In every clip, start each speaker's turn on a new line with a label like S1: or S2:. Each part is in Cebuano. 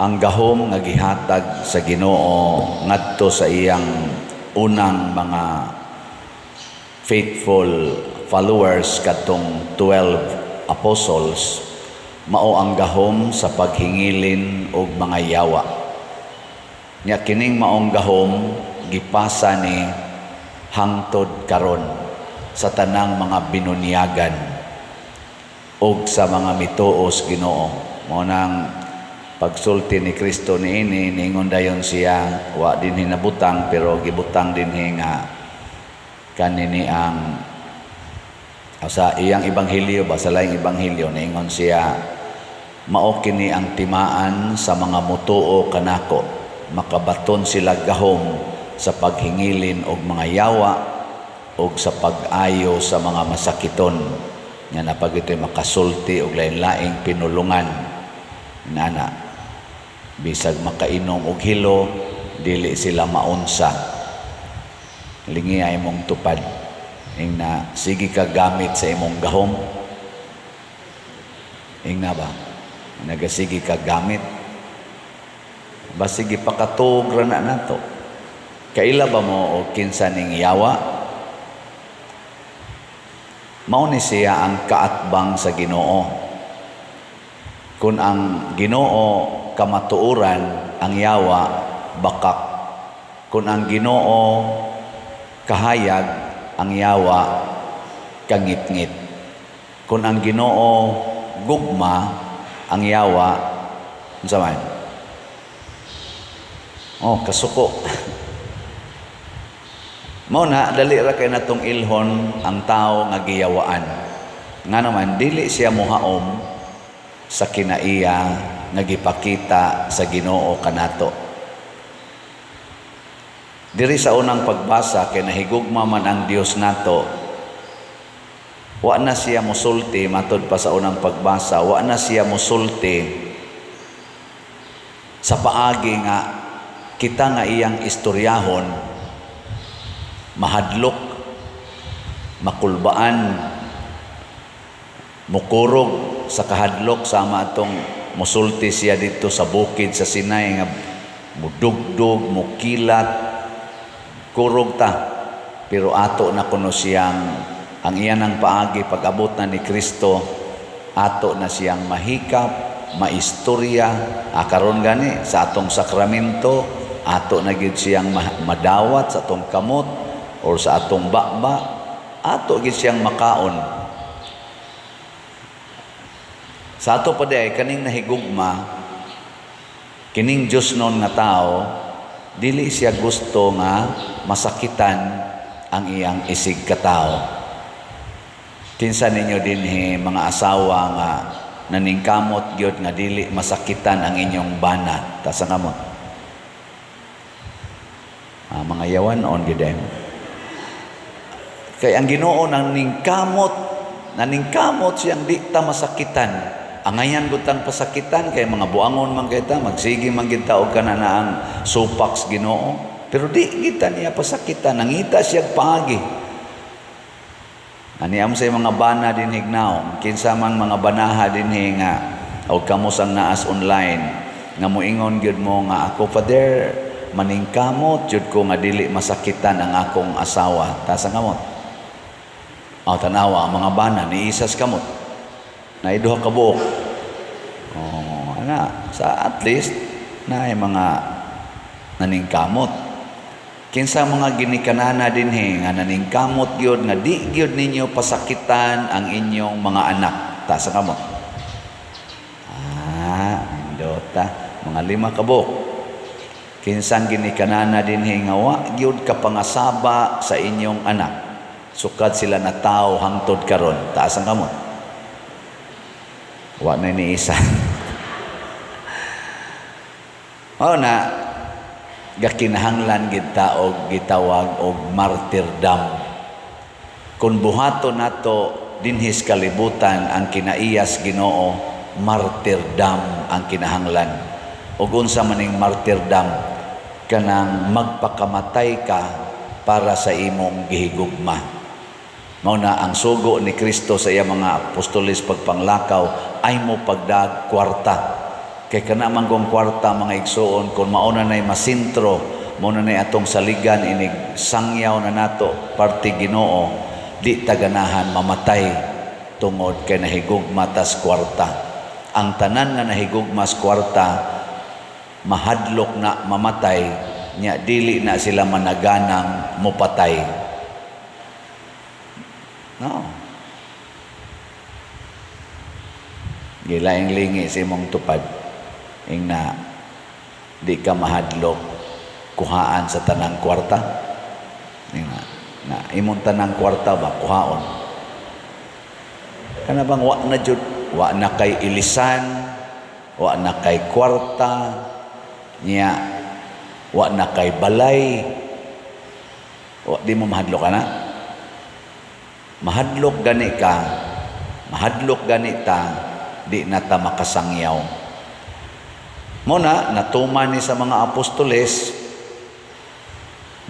S1: Ang gahom nga gihatag sa Ginoo ngadto sa iyang unang mga faithful followers, kadtong 12 apostles, mao ang gahom sa paghingilin og mga yawa. Nya kining maong gahom gipasa ni hangtod karon sa tanang mga binunyagan og sa mga mituos Ginoo. Mao nang pagsulti ni Kristo niini, niingon dayon siya, wa dinhi nabutang, pero gibutang dinhi nga kanini ang sa iyang ebanghelyo ba, sa laing ebanghelyo, niingon siya, "Mao kini ang timaan sa mga mutuo kanako, makabaton sila gahom sa paghingilin og mga yawa og sa pag-ayo sa mga masakiton." Nga naa pa gyuy makasulti og lain-laing pinulungan nana, bisag makainom og hilo, dili sila maunsa. Lingi ay imong tupad ing na sige ka gamit sa imong gahom. Ing na ba nagasige ka gamit ba, sige pakatuog ra na nato. Kaila ba mo og kinsa ning yawa? Mao ni siya ang kaatbang sa Ginoo. Kung ang Ginoo kamatuoran, ang yawa bakak. Kung ang Ginoo kahayag, ang yawa kangitngit. Kung ang Ginoo gugma, ang yawa unsa man? Oh, kasuko. Mao na dali ra kay natong ilhon ang tao nga giyawaan. Nga naman dili siya mohaom sa kinaiya nga gipakita sa Ginoo kanato. Diri sa unang pagbasa, kay nahigugma man ang Dios nato, wa na siya musulti. Matod pa sa unang pagbasa, wa na siya musulti sa paagi nga kita nga iyang istoryahon mahadlok, makulbaan, mukurog sa kahadlok, sama atong musulti siya dito sa bukid sa Sinai nga mudugdog, mukilat, kurog ta. Pero ato na kuno siyang ang iyan ang paagi, pag-abot na ni Kristo, ato na siyang mahikap, maistorya. Karon gani sa atong sakramento, ato na gyud siyang madawat sa atong kamot or sa atong baba, ato gyud siyang makaon. Sa ato pa diay, kaning nahigugma, kining Diyos noon nga tao, dili siya gusto nga masakitan ang iyang isig katao. Kinsa ninyo dinhi mga asawa nga naningkamot gyud nga dili masakitan ang inyong bana? Taas ang kamot. Ah, mga yawan on gyud. Kay ang Ginoo nang ningkamot, naningkamot siyang di ta masakitan. Angayan gud tang pasakitan kay mga buangon man kay ta, magsige man gid ta og kana na ang supaks Ginoo. Pero di kita niya pasakitan, nangita siya paagi. Ani am sa mga bana din hignaw, kinsa man mga banaha dinhi nga og kamo sang naas online nga moingon gyud mo nga, "Ako, Father, maningkamot jud ko nga dili masakitan ang akong asawa." Taas ang kamot. O, tanawa ang mga bana ni isas kamot. Na duha ka buok. Oh, ana, sa at least na ay mga naningkamot. Kinsa mga ginikanana dinhi nga naningkamot gyud nga di gyud ninyo pasakitan ang inyong mga anak? Taas ang kamot. Ah, indota, mga lima ka buok. Kinsang ginikanana dinhi nga wa gyud ka pangasaba sa inyong anak, sukad sila na tao hangtod karon? Taas ang kamot. Wa na ni isa. Mao na gakinahanglan gid ta og gitawag og martyrdom. Kung buhaton nato dinhis kalibutan ang kinaiyas Ginoo, martyrdom ang kinahanglan. Ug unsa maning martyrdom? Kanang magpakamatay ka para sa imong gihigugma. Mao na ang sugo ni Kristo sa iyang mga apostoles pagpanglakaw ay mo pagdag kwarta. Kay kana man kong kwarta, mga igsuon, kung mauna na'y masintro, mao na na'y atong saligan inig sangyaw na nato parte Ginoo, di ta ganahan mamatay tungod kay nahigugma tas kwarta. Ang tanan nga nahigugma sa kwarta, mahadlok na mamatay nya, dili na sila managanang mopatay. No. Gilaing lingi sa imong tupad ingna di ka mahadlok kuhaan sa tanang kwarta. Ingna na imong tanang kwarta ba kuhaon kana bang wa na jud, wa na kay ilisan, wa na kay kwarta niya, wa na kay balay, wa di mo mahadlok ka na? Mahadlok gani ka, mahadlok gani ta, di na ta makasangyaw. Muna, natuman ni sa mga apostoles,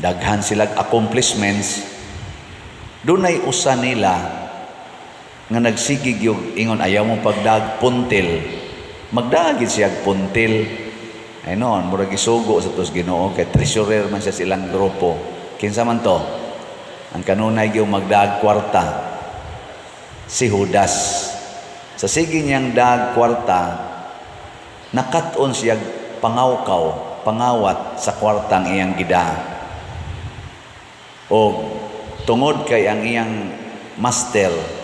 S1: daghan silag accomplishments, dunay usa nila nga nagsigig yung ingon, "Ayaw mo pagdag puntil." Magdagid siya puntil. Ay noon, murag isugo sa tos Ginoo kay treasurer man siya silang grupo. Kinsa man to? Ang kanunay gyud magdaag kwarta, si Judas. Sa sige niyang daag kwarta, nakat-on siya pangawkaw, pangawat sa kwartang iyang gida. O tungod kay ang iyang master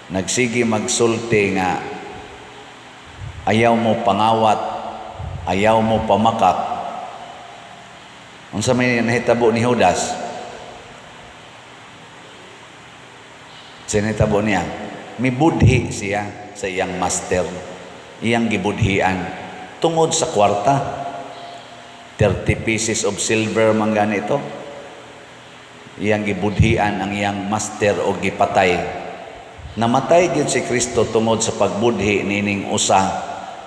S1: nagsigi magsulti nga ayaw mo pangawat, ayaw mo pamakak. Unsa may nahitabo ni Judas? Sinitabo niya, mibudhi siya sa iyang master, iyang gibudhian tungod sa kwarta. 30 pieces of silver man ganito. Iyang gibudhian ang iyang master o gipatay. Namatay gyud si Kristo tungod sa pagbudhi nining usa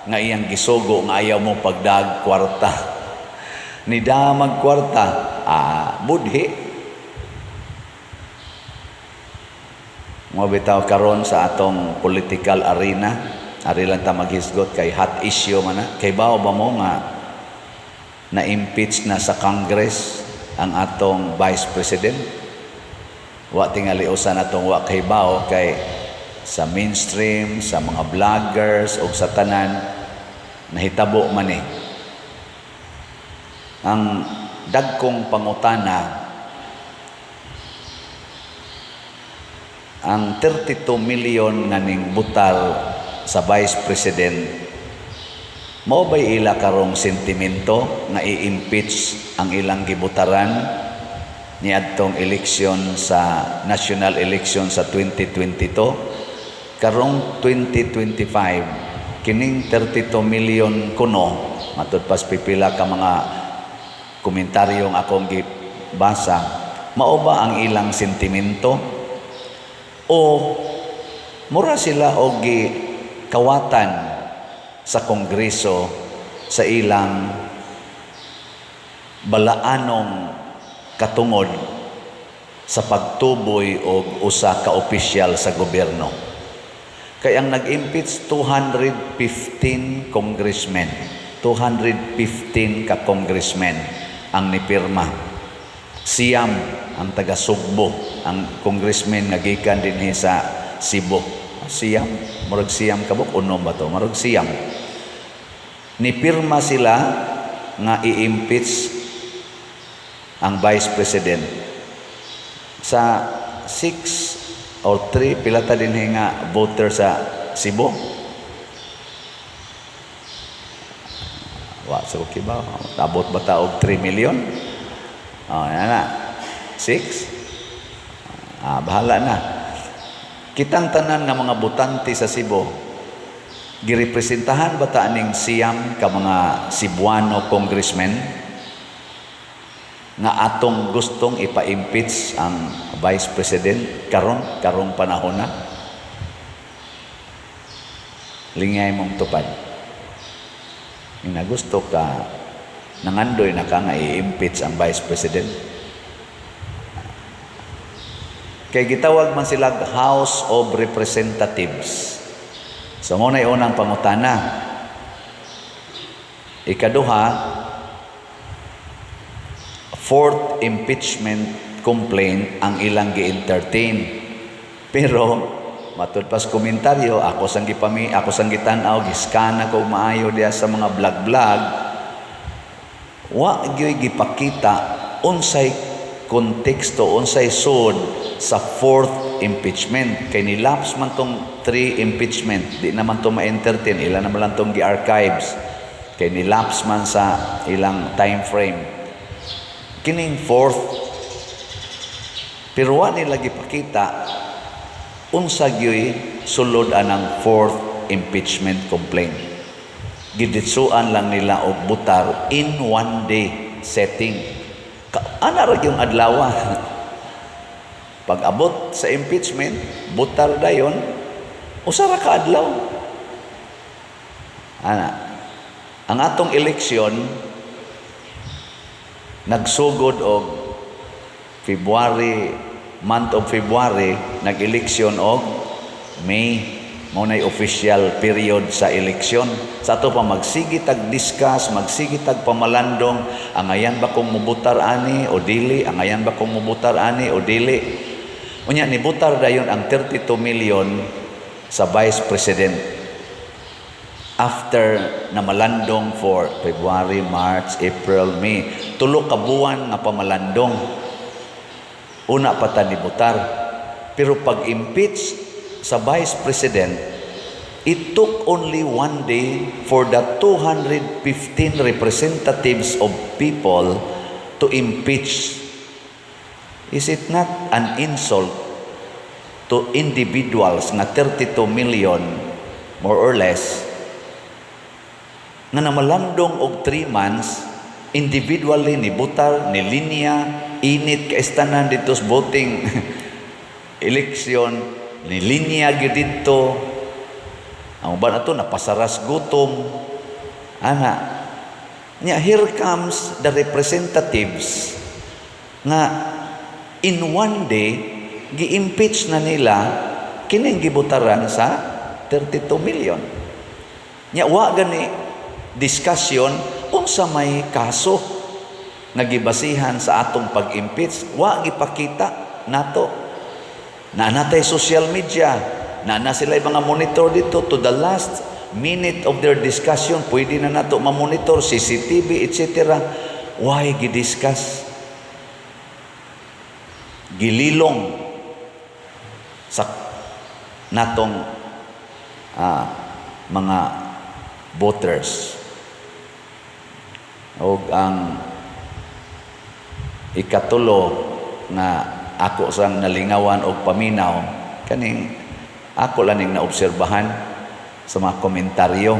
S1: nga iyang gisugo nga ayaw mo pagdag kwarta. Nidamag kwarta, budhi. Mga bitaw karon sa atong political arena, ari lang ta maghisgot kay hot issue man na. Kay bao ba mo nga na-impeach na sa Congress ang atong Vice President? Wa tingali usa natong wa kay bao kay sa mainstream, sa mga vloggers o sa tanan nahitabo man eh. Ang dagkong pangutana, ang 32 million nga ning butal sa Vice President, mao ba'y ila karong sentimento nga i-impeach ang ilang gibutaran niadtong eleksyon sa national election sa 2022? Karong 2025, kining 32 million kuno, matud pas pipila ka mga komentaryong akong gibasa, mao ba ang ilang sentimento o mura sila og gikawatan sa Kongreso sa ilang balaanong katungod sa pagtuboy og usa ka opisyal sa gobyerno? Kay ang nag-impeach, 215 congressmen, 215 ka congressmen ang nipirma. Siyam ang taga Sugbo, ang congressman nga gikan dinhi sa Cebu. Siyam, murag siyam kabuk, unom ba to? Murag siyam. Nipirma sila nga i-impeach ang Vice President. Sa 6 or 3, pila ta dinhi nga voter sa Cebu? Wa sa ko ba? Abot ba ta og 3 million? Oh, yan na. 6? Bahala na. Kitang tanan nga mga botante sa Cebu, girepresentahan ba ta aning siyam ka mga Cebuano congressmen nga atong gustong ipa-impeach ang Vice President karon, karong panahon na? Lingay mong tupad. Yung nagusto ka, nangandoy na ka nga i-impeach ang Vice President. Kay gitawag man sila House of Representatives. So muna unang pangutana. Ikaduha, fourth impeachment complaint ang ilang gi-entertain. Pero matud pas komentaryo, ako sang gitan-aw, giskan ako maayo diya sa mga vlog-vlog, wa gyoy gipakita unsay konteksto, unsay sud sa fourth impeachment, kay nilapse man tong three impeachment. Di naman to ma-entertain, ila naman lang tong gi-archives kay nilapse man sa ilang time frame kining fourth. Pero wa nila gipakita unsa gyoy sulod anang fourth impeachment complaint. Giditsuan lang nila og butar in one day setting. Ana ra gyung adlaw. Pag abot sa impeachment, butar dayon, usa ra ka adlaw. Ana. Ang atong eleksyon nagsugod og February, month of February, nag-eleksyon og May. Mao nay official period sa eleksyon. Sa ato pa magsige tag discuss, magsige tag pamalandong, angayan ba kong mubutar ani o dili, angayan ba kong mubutar ani o dili. Unya nibutar dayon ang 32 million sa Vice President after na malandong for February, March, April, May. 3 ka buwan nga pamalandong. Una pa ta nibutar. Pero pag-impeach sa Vice President, it took only one day for the 215 representatives of people to impeach. Is it not an insult to individuals nga 32 million, more or less, nga namalandong og 3 months individually, ni butar ni linya, init kaayo didto sa voting election, ni linya gyud didto ang uban ato napasaras gutom ana? Nya here comes the representatives nga in one day gi-impeach na nila kining gibutaran sa 32 million. Nya wa gani discussion unsa may kaso nga gibasihan sa atong pag-impeach. Wa gipakita nato na natay social media na na sila mga monitor dito to the last minute of their discussion. Pwede na nato ma-monitor, CCTV, etc. Why gidiscuss? Gililong sa natong mga voters. Og ang ikatulo nga ako sang nalingawan og paminaw, kaning ako lang ning naobserbahan sa mga komentaryo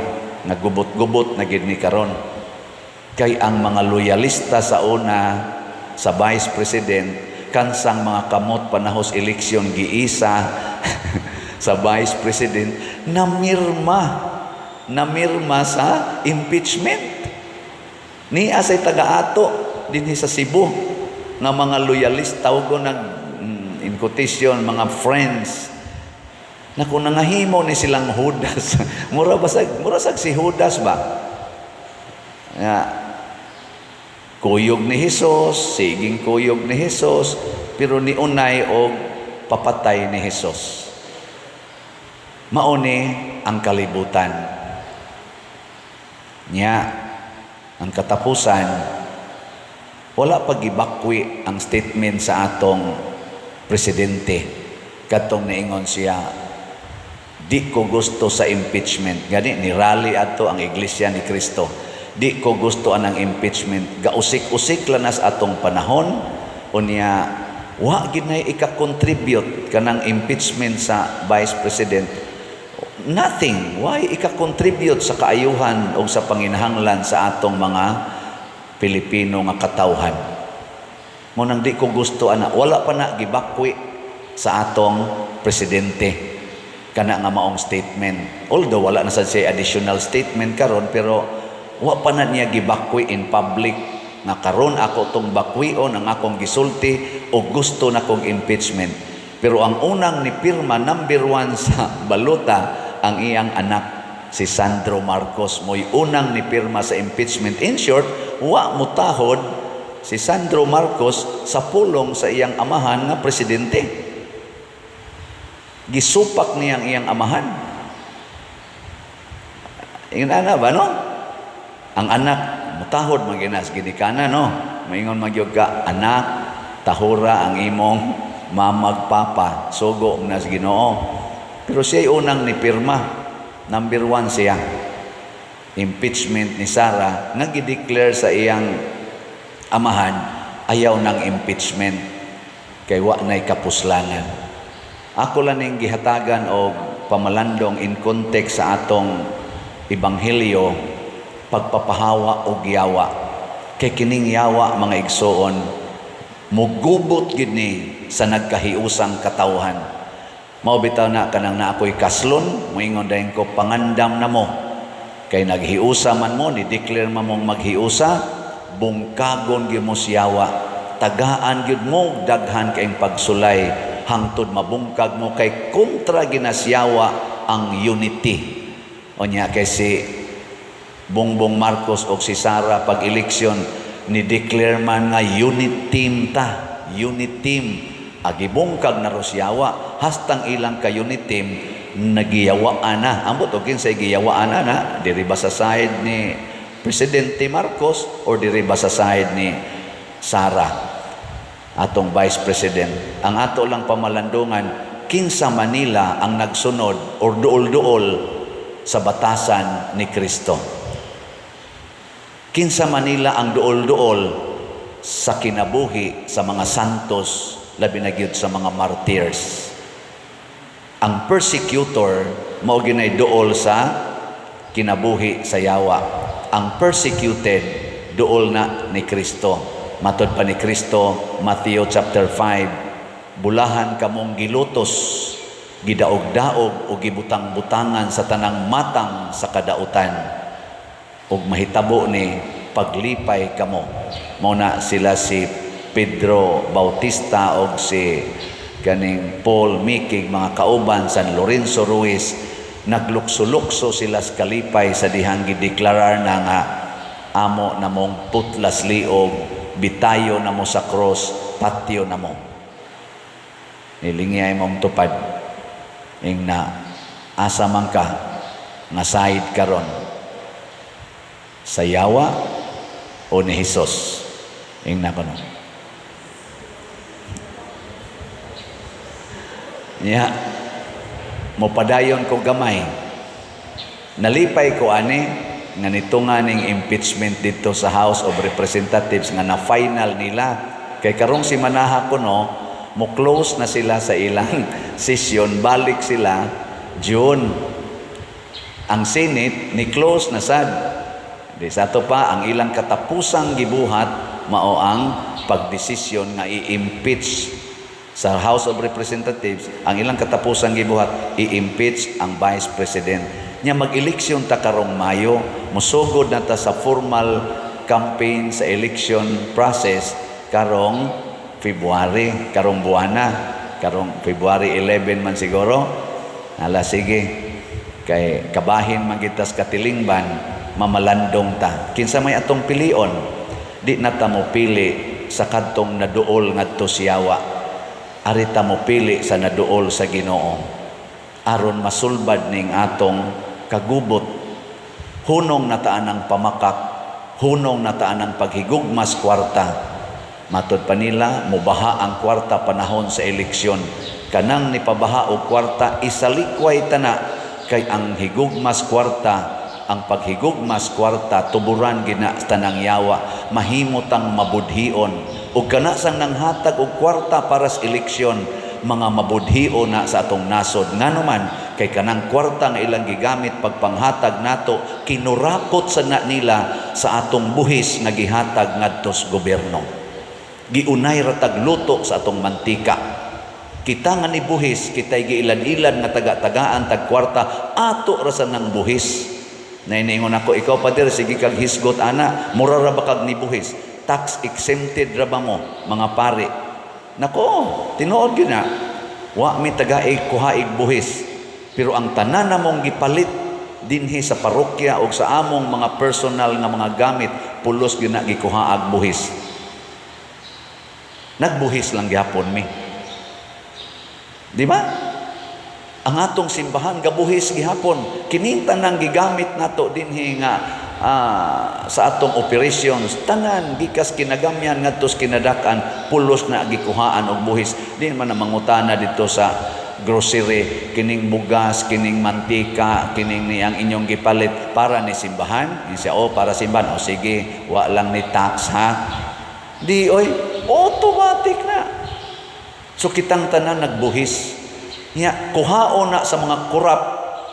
S1: nga gubot-gubot na gid ni karon, kay ang mga loyalista sa una sa Vice President, kansang mga kamot panahos eleksyon giisa sa Vice President, namirma, namirma sa impeachment. Nia say taga-ato dinhi sa Cebu nga mga loyalist, tawgo nag in quotation, mga friends na kung nangahimo ni silang Judas, mura basag mura sag si Judas ba nga kuyog ni Jesus, siging kuyog ni Jesus, pero niunay og papatay ni Jesus. Mao ni ang kalibutan nya. Ang katapusan, wala pa gibakwi ang statement sa atong presidente katong niingon siya, "Di ko gusto sa impeachment." Gani ni rally ato ang Iglesia ni Cristo, "Di ko gusto anang impeachment, gausik-usik lang nas atong panahon." Unya wa gid nay ika-contribute kanang impeachment sa Vice President. Nothing. Why ika-contribute sa kaayuhan o sa panginahanglan sa atong mga Pilipino nga katawhan? Mo nang di ko gusto ana. Wala pa na gibakwi sa atong presidente kana nga maong statement, although wala na sad siya additional statement karon, pero wa pa na niya gibakwi in public nga karon ako tong bakwion ang akong gisulti o gusto na kong impeachment. Pero ang unang ni pirma, number one sa balota, ang iyang anak. Si Sandro Marcos mo'y unang nipirma sa impeachment. In short, wa mutahod si Sandro Marcos sa pulong sa iyang amahan nga presidente. Gisupak niyang iyang amahan. Ingon ana ba, no? Ang anak mutahod man gyud na sa ginikanan, no? Maingon man gyud ka, "Anak, tahura ang imong mamag papa, sugo na sa Ginoo." Pero siya unang nipirma. Number 1 siya. Impeachment ni Sara nga gi-declare sa iyang amahan, ayaw ng impeachment kay wa nay kapuslanan. Ako lang ning gihatagan og pamalandong in context sa atong ebanghelyo, pagpapahawa og yawa. Kay kining yawa, mga igsoon, mugubot gid ni sa nagkahiusang katawhan. Mao bitaw na kanang na ako'y kaslon, moingon dayon ko, "Pangandam na mo." Kay naghiusa man mo, ni declare man mong maghiusa, bungkagon gyud mo siyawa. Tagaan gyud mo daghan kayong pagsulay hangtod mabungkag mo, kay kontra ginasyawa ang unity. Unya kay si Bongbong Marcos o si Sara, pag eleksyon ni declare man nga unit team ta, unit team. Agibungkag na rosyawa hastang ilang ka unit team nagiyawaan na. Ambot og kinsay giyawaan na na, diri ba sa side ni Presidente Marcos or diri ba sa side ni Sara, atong Vice President? Ang ato lang pamalandungan, kinsa Manila ang nagsunod or duol-duol sa batasan ni Kristo? Kinsa Manila ang duol-duol sa kinabuhi sa mga santos, labi na gyud sa mga martyrs? Ang persecutor mao ginay duol sa kinabuhi sa yawa. Ang persecuted, duol na ni Kristo. Matod pa ni Kristo, Matthew chapter 5, "Bulahan kamong gilutos, gidaog-daog o gibutang-butangan sa tanang matang sa kadautan. Ug mahitabo ni, paglipay kamo." Mao na sila si Pedro Bautista og si kaning Paul Mikig, mga kauban San Lorenzo Ruiz, naglukso-lukso sila sa kalipay sa dihang gideklarar na nga amo namong putlas liog, bitayo namo sa cross, patyo namo. Nilingiyay mong tupad ing na asa man ka nga side karon, sa yawa o ni Hesus? Ing na kono. Nya, mopadayon ko gamay. Nalipay ko ani nga nito nga ning impeachment dito sa House of Representatives nga na final nila. Kay karong si Manaha kuno, mo close na sila sa ilang session, balik sila June. Ang Senate ni close na sad. Di sa ato pa ang ilang katapusang gibuhat mao ang pagdesisyon nga i-impeach sa House of Representatives. Ang ilang katapusang gibuhat, i-impeach ang Vice President. Nya mag-eleksyon ta karong Mayo, musugod na ta sa formal campaign sa election process karong February, karong buwana, karong February 11 man siguro. Hala, sige. Kay kabahin man kita sa katilingban, mamalandong ta. Kinsa may atong pilion? Di na ta mo pili sa kadtong naduol ngadto siyawa. Ari ta mo pili sa naduol sa Ginoo. Aron masulbad ning atong kagubot. Hunong na taan ang pamakak, hunong na taan ang paghigugmas kwarta. Matod pa nila, mubaha ang kwarta panahon sa eleksyon. Kanang nipabaha og kwarta, isalikway tana, kay ang higugmas kwarta, ang paghigugmas kwarta, tuburan gina tanang yawa, mahimo tang mabudhion. Ug kana sang nanghatag og kwarta para sa eleksyon, mga mabudhion na sa atong nasod. Ngano man, kay kanang kwarta nga ilang gigamit pagpanghatag nato, kinurakot sa na nila sa atong buhis nga gihatag ngadto sa gobyerno. Giunay ra tag luto sa atong mantika. Kita nga ni buhis, kita'y giilan-ilan nga taga-tagaan tag kwarta, ato ra sa nang buhis. Nainiingon ako, "Ikaw, pader, sige kag hisgot ana, mura ra ba kag ni buhis? Tax exempted ra ba mo, mga pare?" Nako, tinuod gyud na. Wa mi tagaig kuhaig buhis. Pero ang tanan namong gipalit Dinhi sa parokya o sa among mga personal nga mga gamit, pulos gyud na gikuhaag buhis. Nagbuhis lang gyapon mi. Di ba? Ang atong simbahan gabuhis gihapon. Kining tanang gigamit nato dinhi nga sa atong operations, tanan gikas kinagamyan ngadto sa kinadakan, pulos na gikuhaan og buhis. Di man na mangutana dito sa grocery, kining bugas, kining mantika, kining niyang inyong gipalit para ni simbahan. Siya, "Oh, para simbahan." "O sige, wa lang ni tax ha." Di oy, automatic na. So kitang tanan nagbuhis. Nya kuhaon na sa mga korap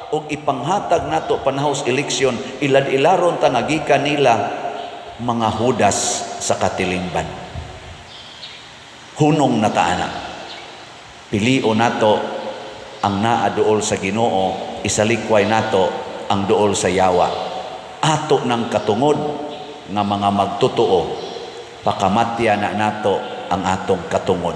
S1: og ipanghatag nato panahos eleksyon, ilad-ilaron ta nga gikan nila mga Hudas sa katilingban. Hunong na ta ana. Pilion nato ang naa duol sa Ginoo, isalikway nato ang duol sa yawa. Ato ng katungod nga mga magtotoo, pakamatya na nato ang atong katungod.